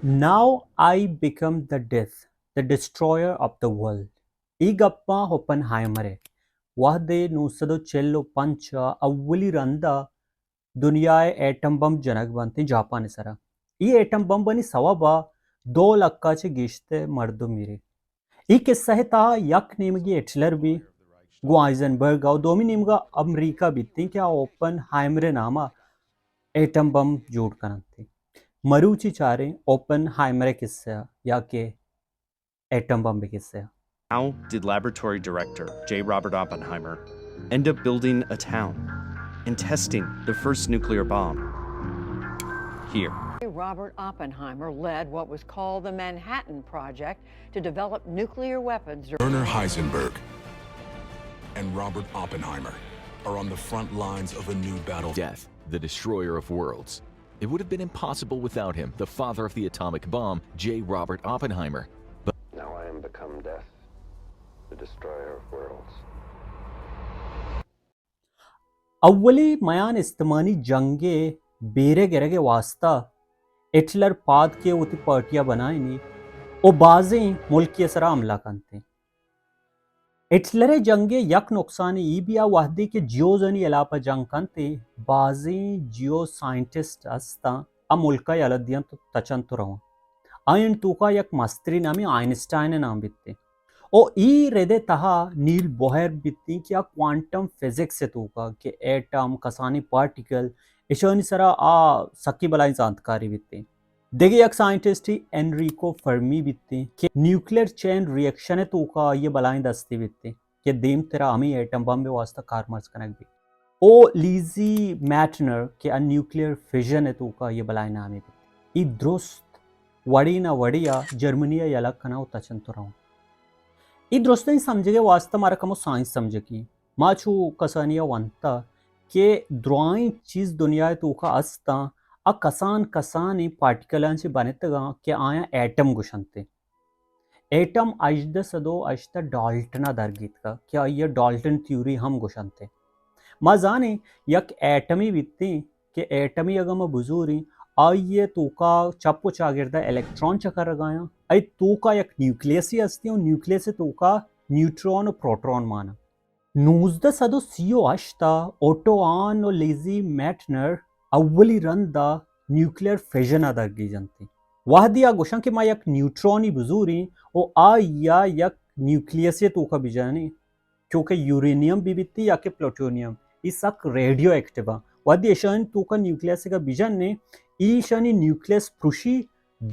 Now I become the death, the destroyer of the world. ای گپاں اوپن ہائمر ء وہدے نو سد و چل و پنچ ء اولی رند ء دنیا ء ایٹم بمب جنگ بنت جاپان ء سرا۔ ای ایٹم بمبانی سوب ء دو لکھ ء چہ گیشتر مردم میرے۔ ای قصہ ء تہا یک نیمگی ہٹلر بی، گوں آئزنبرگ ء، دومی نیمگا امریکہ بیتیں کہ آ اوپن ہائمر ء نام ء ایٹم بمب جوڑ کننت۔ مروچی چاریں اوپن ہائمر ء قصہ ء یا کہ ایٹم بمب ء قصہ ء۔ How did laboratory director J. Robert Oppenheimer end up building a town and testing the first nuclear bomb here? Robert Oppenheimer led what was called the Manhattan Project to develop nuclear weapons. Werner Heisenberg and Robert Oppenheimer are on the front lines of a new battle. Death, the destroyer of worlds. It would have been impossible without him, the father of the atomic bomb, J. Robert Oppenheimer. But now I am become death, the destroyer of worlds. اولی میان استمانی جنگ ء بیرہ گرگ ء واستہ ہٹلر پاد کے وتی پارٹی ء بنائینی و بازیں ملکی ء سرا حملہ کنت۔ ہٹلر ء جنگ ء یک نقصانے ای بیا وہدے کہ جیوزانی ہلاپ ء جنگ کنت ء بازیں جیو سائنٹسٹ ہستاں آ ملک ء یلہ دیاں تو تچنت و رواں۔ آیانی توکا یک مستری نامی آئنسٹائن ء نام بیت۔ او ای رد ء تہا نیل بوہر بیتیں کہ آ کوانٹم فزکس ء توکا کہ ایٹم، کسانیں پارٹیکل، اشانی سرا آ سکی بلائیں زانتکاری بیتیں۔ دگہ یک سائنٹسٹے انریکو فرمی بیتیں کہ نیوکلیئر چین ریئیکشن ء توکا آئی ء بلائیں دستے بیتیں کہ دیمترا ہمے ایٹم بمب ء واستہ کارمرز کنگ بیت۔ او لیزی میٹنر کہ آ نیوکلیئر فیژن ء توکا آئی ء بلائیں نامے بیت۔ ای درست وڑے نہ وڑے ء جرمنی ء یلہ کناں و تچنت و رواں۔ ای درستیں سمجھگ ء واستہ مارا کمو سائنس سمجھگی۔ ما چو کسانی ء ونتہ کہ درائیں چیز دنیا ء توکا استاں، آ کسان کسانیں پارٹیکلاں چہ بنتگاں کہ آیاں ایٹم گوشنت۔ ایٹم ہژدہ سد و ہشت ء ڈالٹن ء درگیتکہ کہ آئی ء ڈالٹن تھیوری ہم گوشنت۔ ما زانیں یک ایٹمے بیتیں کہ ایٹمے اگاں ما بزوریں، آئی ء توکا چپ و چاگرد ء الیکٹران چکرگایاں، آئی توکا یک نیوکلیسے ہستیں و نیوکلیس ء توکا نیوٹران و پروٹران ماناں۔ نوزدہ سد و سی و ہشت ء اوٹو ہان و لیزی میٹنر اولی رند ء نیوکلیئر فیژن ء درگیجنت۔ وہدے آ گوشاں کہ ما یک نیوٹرانی بزوریں و آئی ء یک نیوکلیسے توکا بجنیں، چو کہ یورینیم بہ بیت یا کہ پلوٹونیم، ای سک ریڈیو ایکٹیو آں۔ وہدے اشانی توکا نیوکلیسے کا بجنیں، ایشانی نیوکلیس پرشی،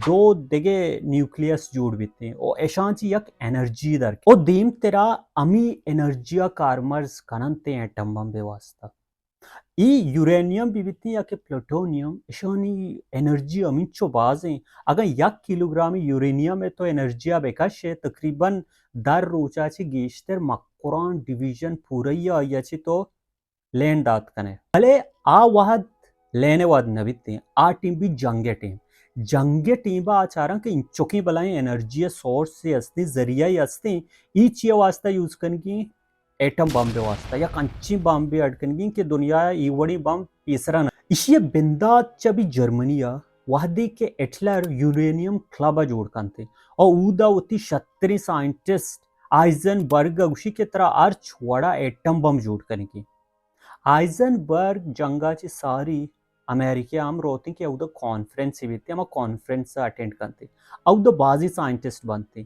دو دگہ نیوکلیس جوڑ بیتیں و اشاں چہ یک انرجی در او دیمترا ہمی انرجی ء کارمرز کننت ایٹم بمب ء واستہ۔ ای یورینیم بہ بیتیں یا کہ پلوٹونیم، اشانی انرجی ہمینچو بازیں۔ اگاں یک کیلوگرام یورینیم ء تو انرجی ء بکش ئے، تقریباً در روچا چہ گیشتر مکران ڈویژن پورئی ء آئی ء چہ تو لین دات کن ئے۔ بلے آ وہد لین ء وہد نہ بیتیں، آ ٹیم بی جنگ ء ٹیم۔ جنگ ء ٹیم ء آ چاراں کہ انچکیں بلائیں انرجی ء سورس ء ہستیں، ذریعہ ء ہستیں، ای چی ء واستہ یوز کنگی؟ ایٹم بمب ء واستہ۔ یک انچیں بمبے اڈ کنگی کہ دنیا ء ای وڑیں بمب پیسرا نہ۔ ایشی ء بندات چہ بی جرمنی ء وہدے کہ ہٹلر یورینیم کلب ء جوڑ کنت ء اودا وتی شتریں سائنٹسٹ آئزنبرگ ء گوشی کہ ترا ہرچ وڑا ایٹم بمب جوڑ کنگی۔ آئزنبرگ جنگ ء چہ ساری امریکہ ء ہم روتیں کہ اودا کانفرنس بیت، ہما کانفرنس ء اٹینڈ کنت۔ اودا بازیں سائنٹسٹ بنت۔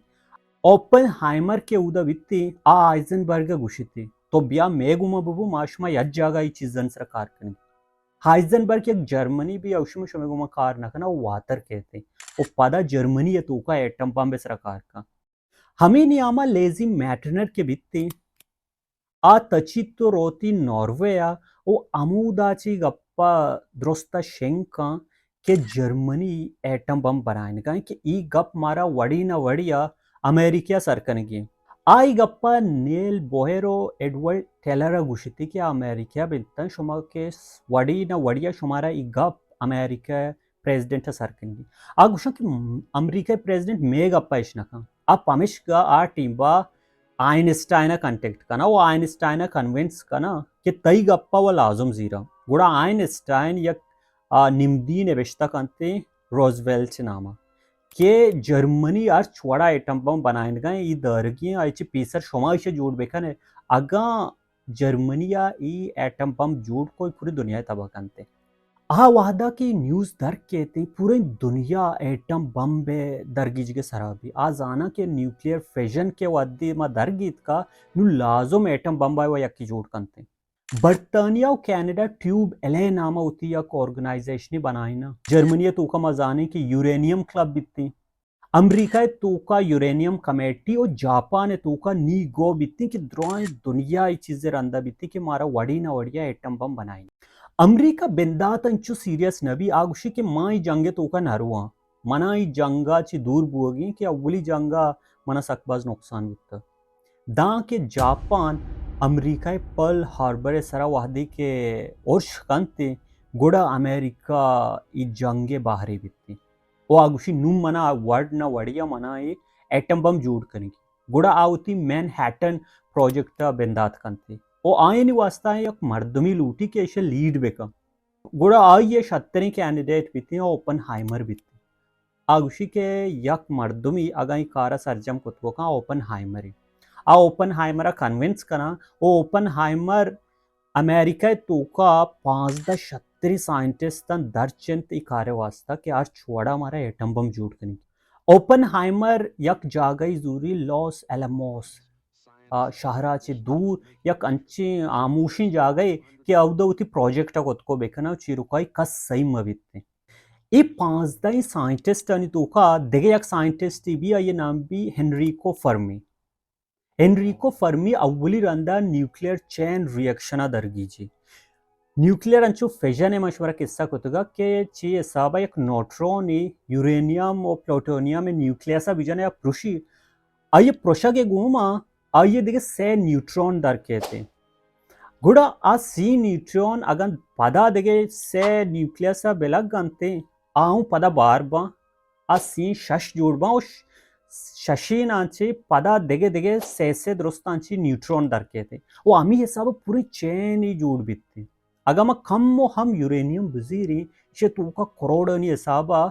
اوپن ہائمر کہ اودا بیت، آ آئزنبرگ ء گوشت، تو بیا مئے گوما ببو، ما شما یک جاگہ ای چیزانی سرا کار کنیں۔ ہائزنبرگ یک جرمنی بی، او شما شمئے گوما کار نہ کناں، او واتر کیت۔ او پدا جرمنی ء توکا ایٹم بمب ء سرا کار کن۔ ہمے نیاما لیزی میٹنر کہ بیت، آ تچیت و روتی ناروے ء و ہمودا چہ گپ ء درست ء شنگ کن کہ جرمنی ایٹم بمب بنائینگا انت کہ ای گپ مارا وڑی نہ وڑی ء امریکہ ء سر کنگی انت۔ آ ای گپ ء نیل بوہر و ایڈورڈ ٹیلر ء گوشتی کہ امریکہ بنتن شما کہ وڑی نہ وڑی ء شمارا ای گپ امریکہ پریزیڈنٹ ء سر کنگی۔ آ گوشاں کہ امریکہ پریزیڈنٹ مئے گپ ء اش نہ کن۔ آ پمشکا آ ٹیم با آئنسٹائن ء کانٹیکٹ کناں و آئنسٹائن ء کنونس کناں کہ تئی گپ ء و لازم زیراں۔ گڑا آئنسٹائن یک، آ، نمدی نبشتہ کنت روزویلٹ نام ء۔ کہ جرمنی ہرچ وڑا ایٹم بم بنائینگا ایں، ای دارگی ایں، آئی چہ پیسر شما ایشی جوڑ بکنے۔ اگاں جرمنی ءَ ای ایٹم بم جوڑ کو، پوری دنیا تباہ کنتے۔ آ وہدا کہ نیوز در کیتے، پوری دنیا ایٹم بم بے درگیجگے سرا بی۔ آ زاناں کہ نیوکلیئر فیژن کہ وہدی ما درگیتکا، نو لازم ایٹم بم بے و یکی جوڑ کنتے۔ برطانیہ و کینیڈا ٹیوب ایل اے نام ءَ وتی یک آرگنائزیشنے بنائیناں۔ جرمنی ءِ توکا ما زانیں کہ یورینیم کلب بیتیں۔ امریکہ ءِ توکا یورینیم کمیٹی و جاپان ءِ توکا نیگو بیتیں کہ درائیں دنیا ای چیزے رندا بیتیں کہ مارا وڑی نہ وڑیا ایٹم بم بنائینی۔ امریکہ بندات انچو سیریس نہ بی، آ گوشی کہ ما ای جنگ ءِ توکا نہ رواں۔ منا ای جنگا چی دور بوگی کہ اولی جنگا منا سک باز نقصان بوتا۔ داں کہ جاپان امریکہ ءِ پرل ہاربر ءِ سرا وہدے کہ ارش کنت، گڑا امریکہ ای جنگ ءِ بہرے بیت۔ و آ گوشی، نوں منا وڑ نہ وڑیا منا ای ایٹم بم جوڑ کنگی۔ گڑا آ وتی مین ہیٹن پروجیکٹ ءَ بندات کنت۔ و آیانی واسطہ یک مردمی لوٹی کہ ایشی لیڈ بکن۔ گڑا آئی ءِ شتریں کینڈیڈیٹ بیتیں، اوپن ہائمر بیتیں۔ آ گوشی کہ یک مردمی اگاں ای کار ءَ سرجم کت بکن، اوپن ہائمر ایں۔ آ اوپن ہائمر ءَ کنونس کناں، و اوپن ہائمر امریکہ ءِ توکا پانزدہ شتریں سائنٹسٹاں درچنت ای کار ءِ واسطہ کہ ہرچ وڑا مارا ایٹم بم جوڑ کنی۔ اوپن ہائمر یک جاگہے زوری، لاس الاموس، آ، شہرا چہ دور یک انچیں ہاموشیں جاگہے کہ اودا وتی پروجیکٹ ءَ کتکو بکناں، چیروکائی کس سہی مہ بیتیں۔ اے پانزدہیں سائنٹسٹانی توکا دگہ یک سائنٹسٹے بی، آئی نام بی ہنریکو فرمی۔ ہنریکو فرمی اولی رندا نیوکلیئر چین ری ایکشن ءَ درگیجی۔ نیوکلیئر انچو فیژن ءَ من شمارا قصہ کتگا کہ چی حسابا یک نیوٹرون یورینیم و پلوٹونیم نیوکلیس ءَ بجنے ءَ پروشی، آئی پروشگ ءِ گوما آئی دگہ سئے نیوٹرون در کیت۔ گڑا آ سی نیوٹرون اگاں پدا دگہ سئے نیوکلیس ءَ بلگ انت، آ ہوں پدا بار باں، آ سی شش جوڑ باں و ش-، ششیناں چہ پدا دگہ دگہ سئے سئے درستاں چہ نیوٹرون در کیت و ہمے حساب ءَ پوری چین ای جوڑ بیت۔ اگاں ما کم و ہم یورینیم بزیریں، چہ توکا کروڑانی حساب ءَ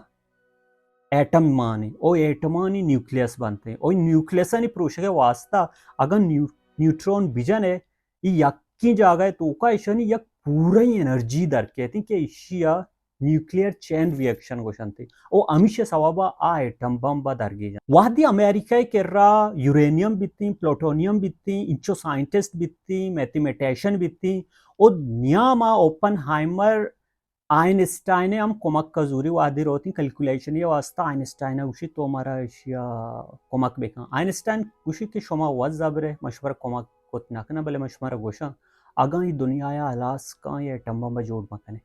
ایٹم مانے، او ایٹمانی نیوکلیس بنتے، او نیوکلیسانی پروشگ ءِ واسطہ اگاں نیو-، نیوٹرون بجنے، ای یکیں جاگہ ءِ توکا ایشانی یک پوریں انرجی در کیت کہ ایشی ءَ نیوکلیئر چین ری ایکشن گوشنت۔ او ہمیشی سوب ءَ آ ایٹم بمب ءَ درگیج انت۔ وہدی امریکہ ءِ کرا یورینیم بیتیں، پلوٹونیم بیتیں، انچو سائنٹسٹ بیتیں، میتھمیٹیشن بیتیں، او نیام ءَ اوپن ہائمر آئنسٹائن ءَ ہم کمک ءَ زوری، وہدی روتیں کیلکولیشن ءِ واسطہ آئنسٹائن ءَ گوشی تو مارا ایشی ءَ کمک بکن۔ آئنسٹائن گوشی کہ شما وت زبرے، من شمارا کمک کت نہ کناں، بلے من شمارا گوشاں، اگاں ای دنیا ءَ ہلاس کاں، ای ایٹم بمب جوڑ مہ کنے۔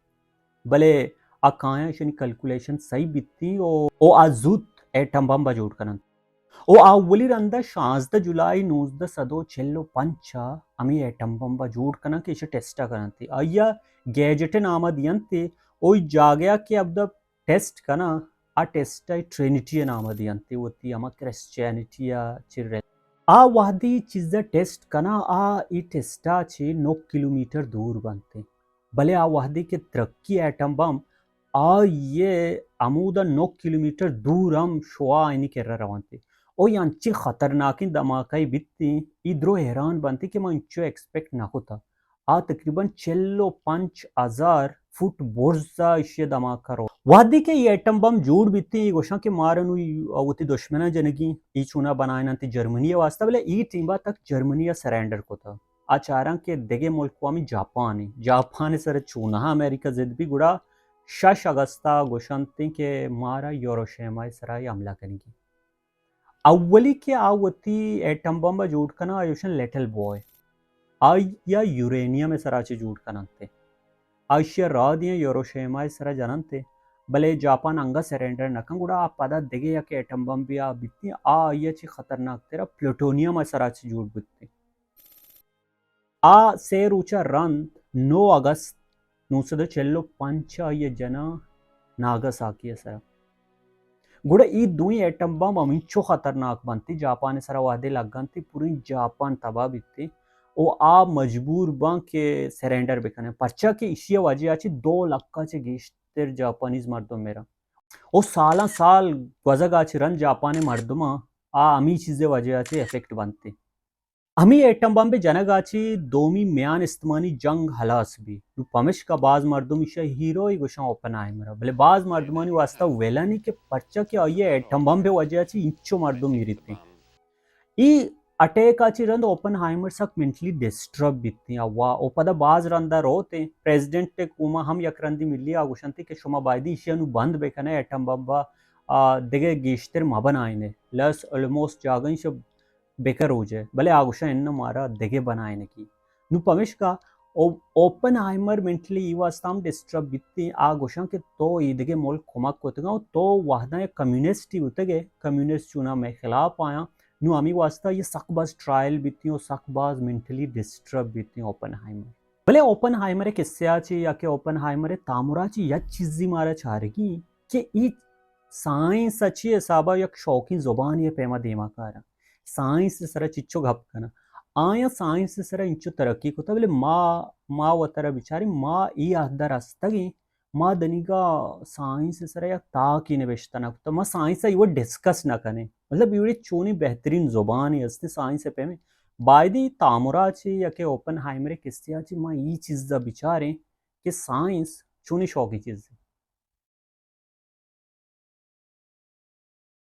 بلے آ کایاں ایشانی کیلکولیشن صحیح بیتیں او، او آ زوت ایٹم بمب جوڑ کننت۔ او آ اولی رندا شانزدہ جولائی نوزدہ سد و چل و پنچ ءَ ہمے ایٹم بمب ءَ جوڑ کناں کہ ایشی ٹیسٹ ءَ کننت۔ آئی ءَ گیجٹ ءِ نام ءَ دینت او ای جاگہ ءَ کہ ابدا ٹیسٹ کناں، آ ٹیسٹ ءَ ٹرینیٹی ءِ نام ءَ دینت، وتی ہما کرسچینٹی ءَ چہ رد۔ آ وہدی چیز ءَ ٹیسٹ کناں، آ ای ٹیسٹ ءَ چہ نو کلومیٹر دور بنت۔ بلے آ وہدے کہ ترکی ایٹم بمب آئی ءَ ہمودا نو کلومیٹر دور ہم شعاع آئینی کرا رونت۔ او ای انچیں خطرناکیں دھماکہ بیتیں، ای درو حیران بنت کہ ما انچو ایکسپیکٹ نہ کتا۔ آ تقریباً چل و پنچ ہزار فٹ برز ءَ ایشی ءَ دھماکہ رو۔ وہدے کہ ای ایٹم بمب جوڑ بیتیں، ای گوشاں کہ مارا نوں ای وتی دشمناں جنگی، ای چونا بنائیننت جرمنی ءِ واسطہ، بلے ای ٹیم ءَ تک جرمنی ءَ سرینڈر کتا۔ آ چاراں کہ دگہ ملک و ہمے جاپان ایں۔ جاپان ءِ سر ءَ چوناہا امریکہ ضد بی، گڑا شش اگست ءَ گوشنت کہ مارا یوروشیما ءِ سرا حملہ کنگی۔ اولی کہ آ وتی ایٹم بمب ءَ جوڑ کناں، آئی گوشن لٹل بوائے۔ آئی ءَ یورینیم ءِ سرا چہ جوڑ کننت۔ آ ایشی ءَ راہ دیاں یوروشیما ءِ سرا جننت، بلے جاپان انگت سرینڈر نہ کن، گڑا آ پدا دگہ یک ایٹم بمبے آ بیتیں، آ آئی ءَ چہ خطرناک ترا پلوٹونیم ءِ سرا چہ جوڑ بیتیں۔ آ سئے روچ ءَ رند نو اگست نو سد و چل و پنچ ءَ آئی ءَ جناں ناگاساکی ءِ سرا۔ گڑا اے دوئیں ایٹم بمب ہمینچو خطرناک بنت، جاپان ءِ سرا وہدے لگنت، پوریں جاپان تباہ بیت و آ مجبور باں کہ سرینڈر بکنن، پرچا کہ ایشی ءِ وجہ ءَ چہ دو لکھ ءَ چہ گیشتر جاپانیز مردم مرن۔ او سالاں سال گوزگ ءَ چہ رند جاپان ءِ مردماں آ ہمے چیز ءِ وجہ ءَ چہ افیکٹ بنت۔ ہمے ایٹم بمب ءِ جنگ ءَ چہ دومی میان استمانی جنگ ہلاس بی۔ نوں پمشکا باز مردم ایشی ءَ ہیرو ئی گوشاں اوپن ہائمر ءَ، بلے باز مردمانی واسطہ ولن ئی کہ پرچا کہ آئی ءِ ایٹم بمب ءِ وجہ ءَ چہ انچو مردم مریت۔ ای اٹیک ءَ چہ رند اوپن ہائمر سک مینٹلی ڈسٹرب بیت۔ آ وا او پدا باز رند ءَ روت۔ پریزیڈنٹ ءِ گوما ہم یک رندی ملی، آ گوشنت کہ شما بایدی ایشی ءَ نوں بند بکنے، ایٹم بمب ءَ دگہ گیشتر مہ بنائینے، لس الموسٹ جاگہ ایشی بکروجے، بلے آ گوشاں اناں، مارا دگہ بنائینگی۔ نوں پمشکا او-، اوپن ہائمر مینٹلی ای واسطہ ہم ڈسٹرب بیت۔ آ گوشاں کہ تو ای دگہ ملک کمک کتگاں، تو وہداں یک کمیونسٹ ئی بوتگے، کمیونسٹ چوناں مئے خلاف آیاں، نوں ہمے واسطہ یہ سک باز ٹرائل بیت و سک باز مینٹلی ڈسٹرب بیت اوپن ہائمر۔ بلے اوپن ہائمر ءِ قصہ ءَ چہ یا کہ اوپن ہائمر ءِ تامر ءَ چہ یک چیزی مارا چارگی کہ ای سائنس ءَ چی حساب ءَ یک شوقیں زبانے ءِ پیما دیما کاراں۔ سائنس ءِ سرا چچو گپ کناں۔ آیاں سائنس ءِ سرا انچو ترقی کتا، بلے ما، ما وترا بچاریں، ما ای عہد ءَ رستگیں، ما دنیگا سائنس ءِ سرا یک تاکے نبشتہ نہ کتا، ما سائنس ءَ ایوڑ ڈسکس نہ کنیں۔ مطلب، ایوڑی چونی بہترین زبانے ہستیں سائنس ءِ پیمیں۔ بایدی تامر ءَ چہ یا کہ اوپن ہائمر ءِ قصہ ءَ چہ ما ای چیز ءَ بچاریں کہ سائنس چونی شوقی چیزے۔